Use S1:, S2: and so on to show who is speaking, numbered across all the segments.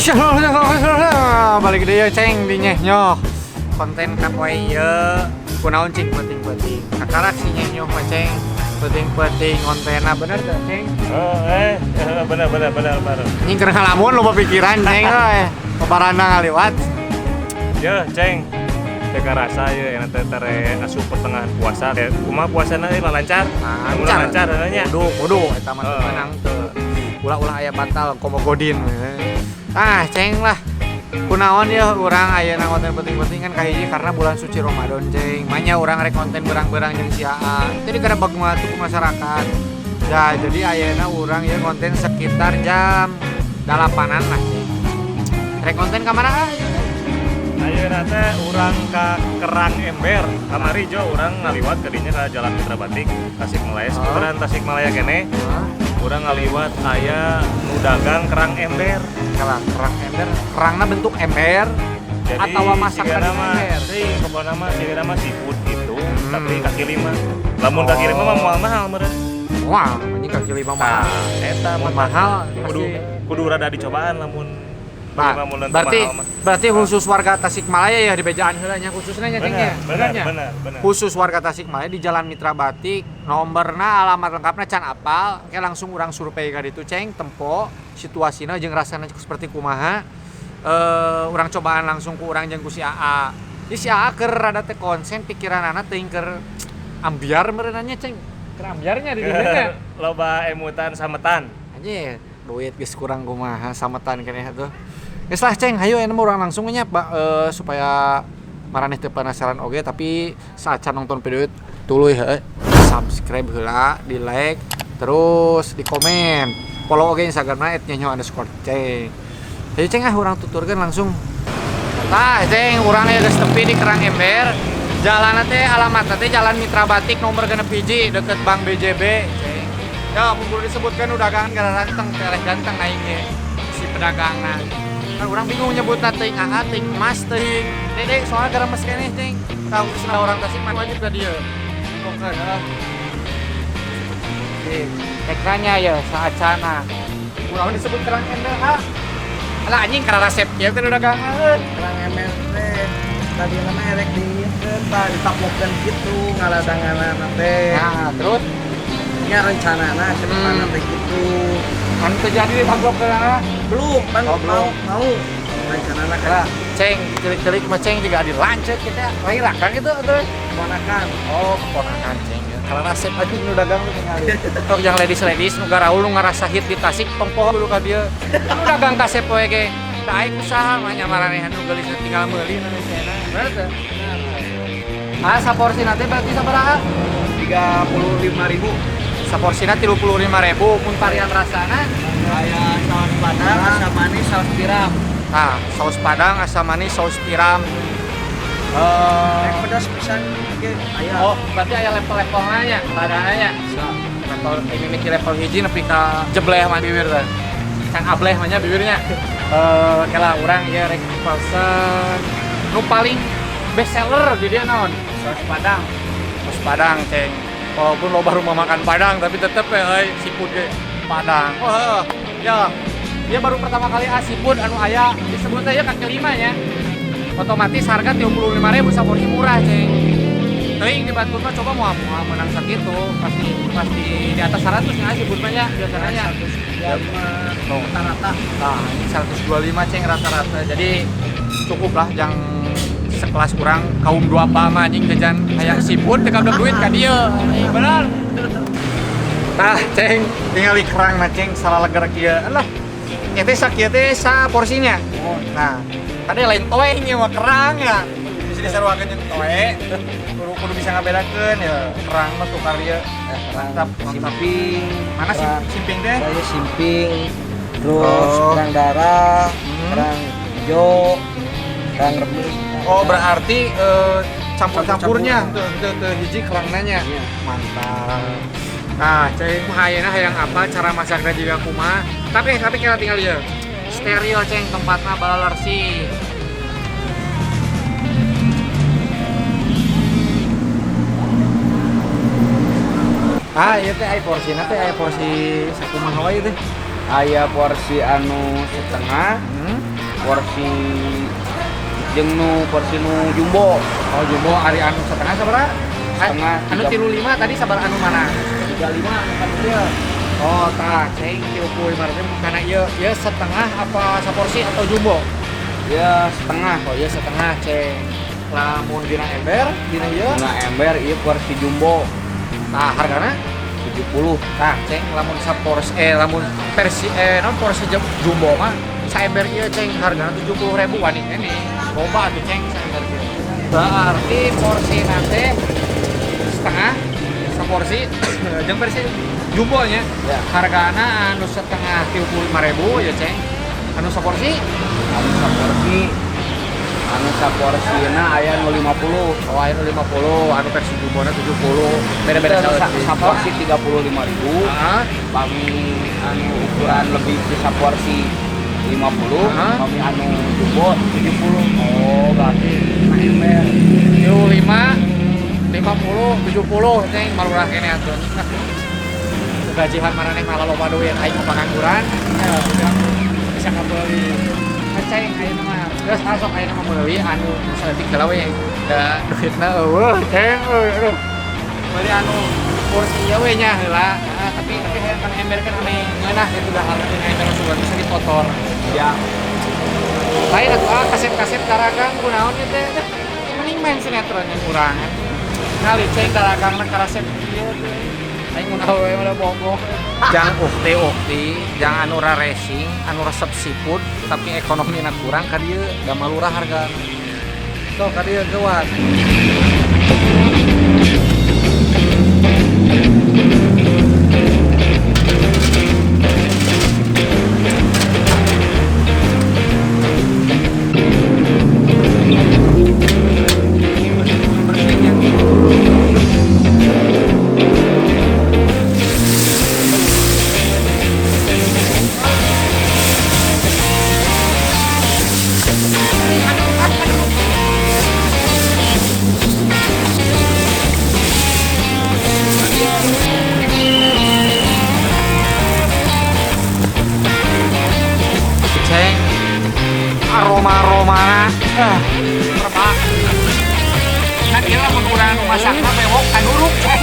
S1: Balik deui ceng di Nyehnyoh. Konten kapoe ieu kunaon cing peuting-peuting. Kakarak si Nyehnyoh mah ceng peuting-peuting kontenna bener teu ceng?
S2: Bener bener bener bener.
S1: Anjing keur ngalamun loba pikiran ceng euy. Pabarana ngaliwat.
S2: Yeuh ceng. Teu karasa yeuh enak teh tere asup pertengahan puasa. Kumaha puasana euy lancar?
S1: Lancar.
S2: Lancar nya.
S1: Kudu kudu eta mah teu meunang teu. Ulah-ulah aya batal komo godin. Ah ceng lah. Kunaon ya urang ayeuna konten penting-penting kan kahiji karena bulan suci Ramadan ceng. Manya urang rek konten berang-berang jeung si AA. Jadi kada bag mah ku masyarakat. Ya jadi ayeuna urang ya konten sekitar jam 8-an lah ceng. Rek konten ka mana ah?
S2: Ayeuna teh urang ka Kerang Ember. Kamari jo urang ngaliwat ka dinya ka Jalan Mitra Batik Tasikmalaya, seputaran Tasikmalaya keneh. Urang ngaliwat aya nu dagang kerang ember.
S1: Kerang ember, kerangna bentuk ember.
S2: Jadi,
S1: atau masakan ember.
S2: Sih, pokokna mah sigana mah seafood gitu, tapi kaki lima. Lamun kaki lima mah moal mahal meureun.
S1: Wah, anjing kaki lima mahal.
S2: Eta mah
S1: mahal
S2: kudu rada dicobaan lamun.
S1: Nah, berarti khusus warga Tasikmalaya ya di bejaan heula nya khususnya nya ceng nya.
S2: Bener, bener, bener.
S1: Khusus warga Tasikmalaya di Jalan Mitra Batik, nomorna alamat lengkapna can apal, engke langsung urang survei ka ditu ceng, tempo situasina jeung rasana seperti kumaha. Urang cobaan langsung ku urang jeung ku si AA. Di si AA keur rada teh konsen pikiranana teuing keur ambiar meureunanya ceng. Keur ambiarnya di dieu nya.
S2: Loba emutan sametan.
S1: Anjir, duit geus kurang kumaha sametan keneh atuh. Geus lah ceng, hayu ayeuna mah urang langsung nya supaya maraneh teu penasaran oge tapi saat can nonton video tuluy heuh subscribe heula, di like, terus di komen. Follow oge Instagramna @nyehnyoh_ceng. Hayu ceng ah urang tuturkeun langsung. Tah ceng, urang geus tepi di Kerang Ember. Jalanna teh alamatna teh Jalan Mitra Batik nomor 6 deket Bank BJB ceng. Ya mun kudu disebutkeun nu dagangan gara ranteng tereh ganteng aing ge si pedagangna. Kan orang bingung nyebutna teuing AA, teuing emas, teuing dede soalnya garemes keneh ceng. Tah khususna orang Tasik mah wajib ka dieu. Oke, heeh. Ekrannya ya saacana. Urang disebut kerang ember ha. Alah anjing karena resep kieu teh dagangan.
S3: Kerang ember teh tadi mah erek diieun tah ditaplokeun kitu ngaladanganna teh.
S1: Nah, terus
S3: nya rencanana ke depanna teh kitu.
S1: Kan terjadi ditaplokkeun
S3: belum, pan
S1: oh, belum.
S3: Mau rencanana kan.
S1: Ceng, celik-celik mah ceng juga di lanceuk kita. Lahirakan gitu atuh.
S3: Keponakan.
S1: Oh, keponakan ceng. Kalau resep aja nu dagang nu tingali. Tok yang ladies-ladies nu garaul nu ngarasa hit di Tasik tong poho dulu ka dieu. Nu dagang kasep we ge. Da aing usaha mah nya maranehan nu geulis tinggal meuli nu cenah. Bener teu? Ah, saporsina teh berarti sabaraha?
S3: 35.000.
S1: Saporsina 35.000 mun varian rasana
S3: aya saus padang, asam manis, saus tiram.
S1: Nah, saus padang, asam manis, saus tiram.
S3: Pedas pisan ge aya.
S1: Oh, berarti aya level-levelna nya, padana nya. Level ini miki level hiji nepi ka jebleh mah bibir teh. Can ableh mah nya bibirnya. Kela urang ieu rek pesen nu paling best seller di dieu naon?
S3: Saus padang.
S1: Saus padang, ceng. Walaupun loba rumah makan Padang tapi tetep ya euy seafood ge Padang. Oh, ya. Dia baru pertama kali ah seafood anu aya disebutnya ya kaki lima nya. Otomatis harga 35.000 saporsi murah, ceng. Teuing di Batur mah coba moal menang sakitu, pasti di atas 100 nya seafood mah nya biasanya.
S3: 125 rata-rata.
S1: Nah, ini 125 ceng rata-rata. Jadi cukup lah yang sekelas kurang kaum duafa mah anjing jajan hayang seafood teu kabeh duit ka dieu. Bener. Tah ceng tinggal kerang na ceng salah leger kieu. Alah. Eta sakieu teh saporsinya. Nah, tadi lain toe ieu mah kerang ya. Bisa disaruakeun jeung toe. Kudu bisa ngabedakeun ya kerang mah tukar ieu. Mantap,
S3: simping.
S1: Mana simping teh?
S3: Saya simping. Terus kerang darah, kerang hijau, kerang rebus.
S1: Oh, berarti campur-campurnya teu hiji kerangna nya.
S3: Iya.
S1: Mantap. Nah, ceng ayeuna hayang apa cara masakna juga kumaha. Tapi kita tinggal ieu. Steril ceng tempatna balalersi. Ah, ieu teh aya porsina teh aya porsi sakumaha wae teh?
S3: Aya porsi anu setengah, Porsi jeung nu porsi nu jumbo.
S1: Oh jumbo ari anu setengah sabaraha?
S3: Setengah.
S1: Anu 35 tadi sabaraha anu mana?
S3: 35 anu kan ieu.
S1: Oh tah ceng 35.000 karena ieu ieu setengah apa saporsi atau jumbo?
S3: Ya setengah.
S1: Oh iya setengah ceng. Lamun dina ember, dina ieu?
S3: Dina ember ieu porsi jumbo.
S1: Tah hargana
S3: 70.
S1: Tah ceng lamun saporsi lamun versi non porsi jumbo mah saember ieu ceng hargana 70.000 wani ini. Loba atuh ceng saember ieu. Berarti porsi nate setengah saporsi jeung versi jumbo nya.
S3: Ya.
S1: Hargana anu setengah 35.000 ya ceng. Anu saporsi
S3: anu saporsina aya nu 50.
S1: Oh, aya nu 50, anu versi jumbona 70. Beda-beda
S3: saporsi 35.000.
S1: Heeh.
S3: Pami anu ukuran lebih ti saporsi 50, pami anu jumbo 70.
S1: Oh, berarti ember 35, 50, 70 ceng malurah kene atuh. Gajihan maraneh malah loba duit aing mah pangangguran. Bisa kabeuli. Ceng ayeuna mah geus masuk ayeuna mah meuli anu saeutik heula we da duitna eueuh ceng euy aduh. Meuli anu kursi ieu we nya heula tapi hayang kana ember kan ame ngeunah kitu da harga dina ember sugan bisa ditotor.
S3: Ya.
S1: Lain atuh kasep-kasep daragang kunaon ieu teh. Mending main sinetron yang kurang. Ngali ceng daragangna karasep ieu teh. Aing mun awewe mah bogoh. Jang ukti-ukti, jang anu racing, anu resep seafood, tapi ekonomina kurang ka dieu, da malurah hargana. Sok ka dieu geuwat. Aroma-aromana rebak. Kan ieu lamun urang nu masakna bewok kanuruk ceng.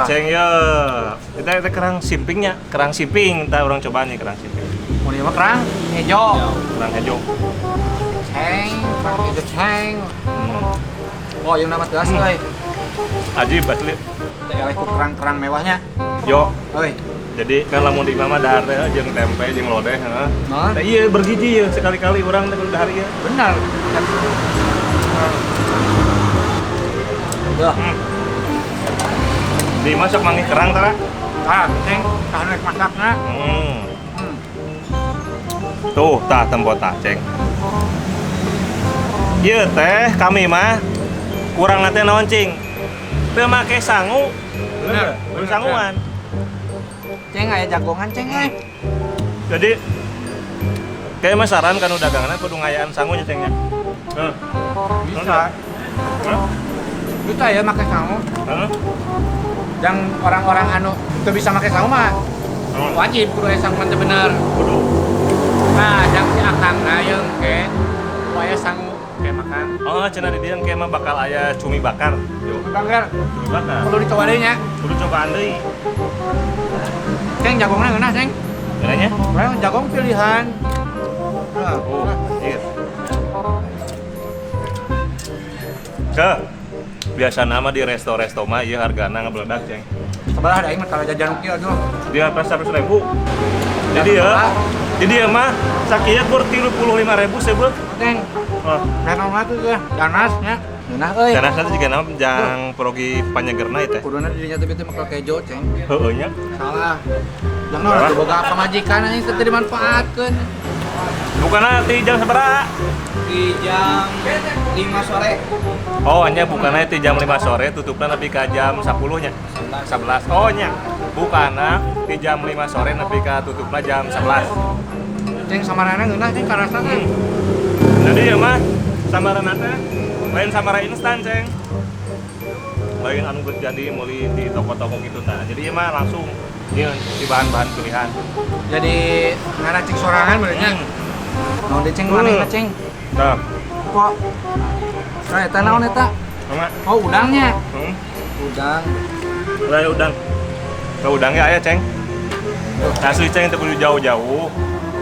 S2: Ceng yo. Kita kerang simpingnya, kerang simping, kita orang cobaan nih kerang simping.
S1: Mau dibawa kerang hejo.
S2: Kerang hejo.
S1: Ceng, kerang hejo ceng. Oh, yang nama tegas euy.
S2: Ajib asli.
S1: Teh eleh ku kerang-kerang mewahnya.
S2: Yo.
S1: Euy.
S2: Jadi kan lamun di mama dahar teh jeung tempe jeung lodeh heeh.
S1: Nah.
S2: Teh ieu bergizi ye sekali-kali urang teh kudu dahar ieu.
S1: Benar. Duh.
S2: Dimasak manggih kerang tara?
S1: Tah, ceng, tah rek masakna.
S2: Tuh, tah tempo tah, ceng. Ieu teh kami mah kurang teh naon cing? Teu make sangu.
S1: Bener,
S2: bener sanguan.
S1: Ceng aya jagongan ceng euy.
S2: Jadi kayak mah saran kanu daganganna kudu ngayaan sangu nya cengnya. Heeh.
S1: Bisa.
S2: Hah?
S1: Bisa ya make sangu.
S2: Heeh.
S1: Yang orang-orang anu teu bisa make sangu mah wajib kudu aya sanguan teh bener.
S2: Kudu.
S1: Nah, jang si akangna yeung ke Aya sangu kayak makan.
S2: Oh, cenah di dieu engke mah bakal aya cumi bakar. Yo.
S1: Bakar.
S2: Cumi bakar.
S1: Perlu dicoba deui nya.
S2: Kudu cobaan deui.
S1: Ceng jagongna ngeunah, Ceng.
S2: Ngeunahnya?
S1: Urang jagong pilihan.
S2: Oh, iya. Ke biasa nama di resto-resto mah ieu hargana ngebeledak, Ceng.
S1: Sebelah ada aing mah tara jajan kieu atuh.
S2: Di atas 100.000. Jadi ya, jadi ya mah sakieu kur 35.000 seubeuh.
S1: Ceng.
S2: Oh,
S1: naon tuh ya? Danas nya. Ngeunah euy.
S2: Danasna teh juga nama jang perogi panyegerna ieu teh.
S1: Kuduna di dinya teh mah kejo, Ceng.
S2: Heueuh nya.
S1: Salah. Jangan atuh boga pamajikan anjing teu dimanfaatkeun.
S2: Bukanna ti jam sabaraha?
S3: Di jam 5 sore.
S2: Oh, nya bukanna ti jam 5 sore tutupna nepi ka jam 10 nya. 11. Oh nya. Bukanna ti jam 5 sore nepi ka tutupna jam 11.
S1: Ceng samarana ngeunah ceng karasna teh.
S2: Jadi ya mah samarana teh lain samara instan, Ceng. Lain anu geus jadi meuli di toko-toko gitu tah. Jadi ya mah langsung ieu di bahan-bahan pilihan.
S1: Jadi ngaracik sorangan benernya. Naon deui Ceng manehna Ceng?
S2: Nah,
S1: Kok. Nah, eta naon eta?
S2: Mama.
S1: Oh, udangnya. Udang.
S2: Lah udang. Lah udangnya aya, Ceng. Asli Ceng teu kudu jauh-jauh.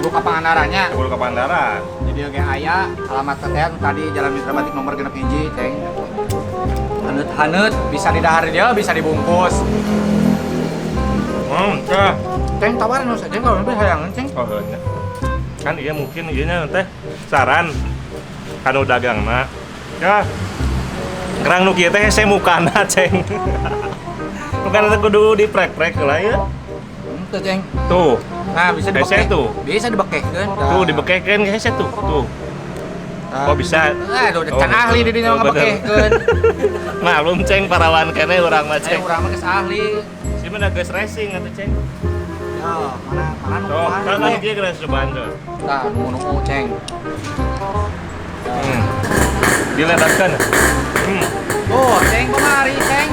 S1: Kudu ka Pangandarannya.
S2: Kudu ka Pangandaran.
S1: Jadi oge aya alamat teh tadi Jalan Mitra Batik nomor 61, Ceng. Haneut-haneut bisa didahar dia, bisa dibungkus.
S2: Teh.
S1: Ceng tawaran saja kalau lebih hayangan, Ceng.
S2: Oh, nya. Kan iya mungkin ieu nya teh saran kanu dagangna. Ya. Kerang nu kieu teh hese mukana, Ceng. Mukana teh kudu diprek-prek heula ya.
S1: Henteu, Ceng.
S2: Tuh.
S1: Nah, bisa dibekeh.
S2: Tuh.
S1: Bisa dibekehkeun.
S2: Tuh dibekehkeun hese tuh. Tuh.
S1: Nah.
S2: Oh bisa.
S1: Aduh, can ahli di dinya ngabekehkeun.
S2: Maklum Ceng parawan keneh urang mah, Ceng.
S1: Urang mah geus ahli.
S2: Si mah geus racing atuh, Ceng.
S1: Ya, mana nu
S2: Tuh, kan dia geus cobaan tuh.
S1: Tah, nu Ceng.
S2: Diledakkan.
S1: Oh, Ceng kemari, Ceng.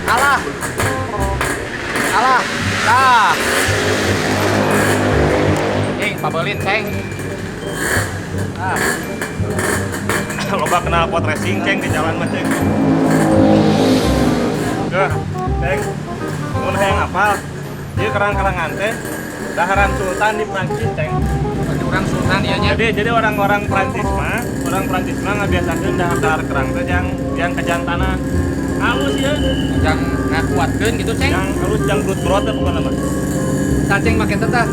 S1: Alah. Alah. Tah. Ceng, pabelit, Ceng. Ah.
S2: Loba kenal pot racing, Ceng, di jalan mah, Ceng. Duh, Ceng. Mun hayang apal. Ieu kerang-kerangan teh daharan sultan di Prancis, Ceng.
S1: Berarti urang sultan ieu nya.
S2: Jadi orang-orang Prancis mah, ngabiasakeun dahar-dahar kerang teh yang kejantanan. Halus ya.
S1: Jang ngakuatkeun gitu, Ceng.
S2: Yang halus jang brut-brut teh pokona mah.
S1: Tah Ceng make teh tah.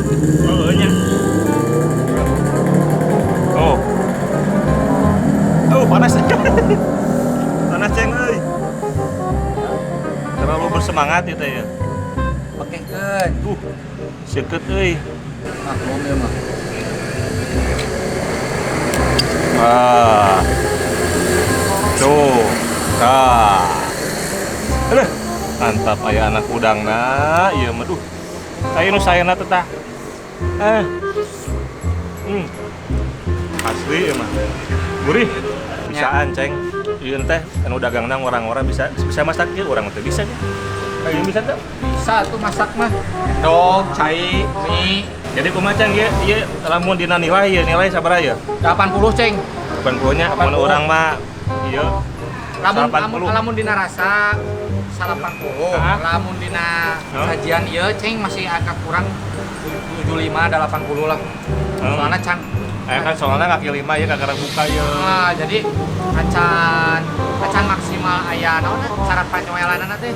S2: Heueuh nya. Oh. Oh, panas. Panas, Ceng euy. Terlalu bersemangat itu ya.
S1: Bekehkeun.
S2: Seukeut euy.
S1: Maklum ya mah.
S2: Ah. Tuh. Tah. Aduh, mantap aya anak udangna, ieu mah duh. Aya nu saena teh tah. Asli ieu mah. Gurih. Bisaan, Ceng. Ieu teh anu dagangna orang-orang bisa masak ieu urang teh bisa nya. Ayo bisa teh?
S1: Bisa tuh masak mah. Endog, cai, mie.
S2: Jadi kumaha Ceng ieu ieu lamun dina nilai ieu nilai sabaraha ieu?
S1: 80, Ceng.
S2: 80 nya mun urang mah ieu
S1: lamun dina rasa 80, lamun dina sajian ieu Ceng masih agak kurang 75 80 lah. Soalnya can
S2: kan soalnya kaki lima ya kakara buka ya.
S1: Nah, jadi acan maksimal aya naon syarat panyoelanana teh.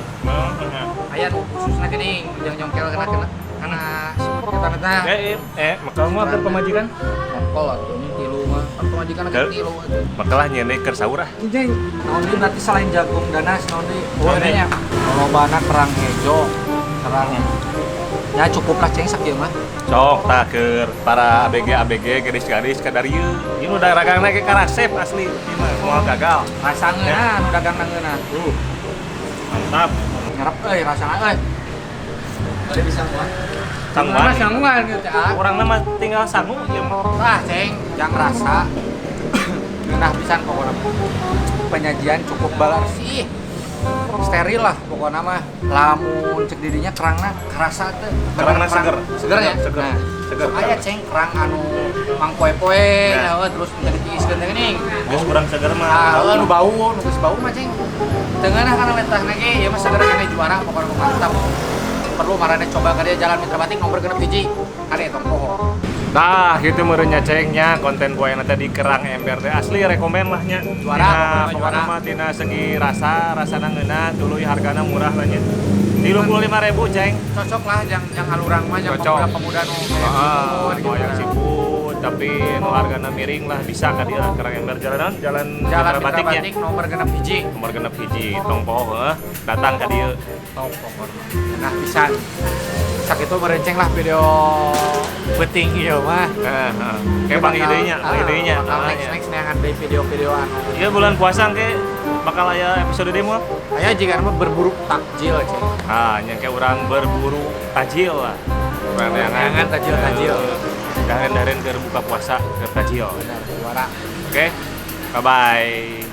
S1: Aya nu khususna geuning jeung nyongkel kana kana eta eta.
S2: Maka mah keur pamajikan.
S1: Mongkol atuh nya tilu mah. Kan pamajikan ge tilu atuh.
S2: Makalah nyeun keur sahur ah.
S1: Cing, naon deui berarti selain jagung danas naon deui? Oh, nya. Lobana kerang hejo, kerang. Ya cukuplah Ceng sakieu mah.
S2: Sok tah keur para ABG gadis-gadis ka darieu. Ieu nu dagangna ge karasep asli ieu mah moal gagal.
S1: Rasa ngeunah nu dagangna ngeunah.
S2: Mantap.
S1: Nyerep euy rasana euy.
S3: Udah bisa sanguan.
S2: Sanguan.
S1: Sanguan gitu ah.
S2: Urangna mah tinggal sangu ieu mah.
S1: Tah Ceng, jang rasa. Ngeunah pisan pokona. Penyajian cukup balar sih. Steril lah pokoknya mah. Lamun cek didinya kerangna kerasa teh.
S2: Kerangna seger.
S1: Seger ya?
S2: Seger.
S1: Nah,
S2: Seger.
S1: sok aya ceng kerang anu mangpoe-poe
S2: Nah.
S1: nah, terus menjadi tiiskeun teh geuning.
S2: Geus kurang seger mah.
S1: Ah, nu bau, nu geus bau mah ceng. Teu ngeunah kana letahna ge, ieu mah seger keneh juara pokoknya mantap. Perlu marane coba ka dia Jalan Mitra Batik nomor 61. Kade tong poho.
S2: Nah, gitu meureun cengnya konten poe tadi kerang ember teh asli rekomen lah nya.
S1: Juara,
S2: Tina,
S1: pokoknya
S2: pokoknya
S1: juara.
S2: mah tina segi rasa, rasana ngeunah, tuluy hargana murah lah nya. 35.000 ceng.
S1: Cocok lah jang jang alurang mah jang
S2: Cocok.
S1: pemuda-pemuda nu
S2: Heeh,
S1: seafood
S2: nu hayang seafood tapi nu hargana miring lah bisa ka dieu lah kerang ember jalanan jalan
S1: Jalan
S2: Mitra
S1: Mitra
S2: Batik nya.
S1: Batik nomor 61.
S2: Nomor 61 tong poho heuh, datang ka dieu.
S1: Top pokoknya. Nah, pisan. Sakitu merenceng lah video beuting ieu mah.
S2: Heeh, heeh. Kayak bang idenya, bang idenya.
S1: Bakal
S2: Ah,
S1: next
S2: iya.
S1: next neangan deui video-video anu.
S2: Iya bulan puasa ke bakal aya episode demo.
S1: Aya jika mah berburu takjil ceng.
S2: Ah, nya kayak orang berburu tajil lah. Orang
S1: Neangan tajil-tajil.
S2: Dahan-dahan ke buka puasa ke tajil.
S1: Benar, juara.
S2: Oke. Bye bye.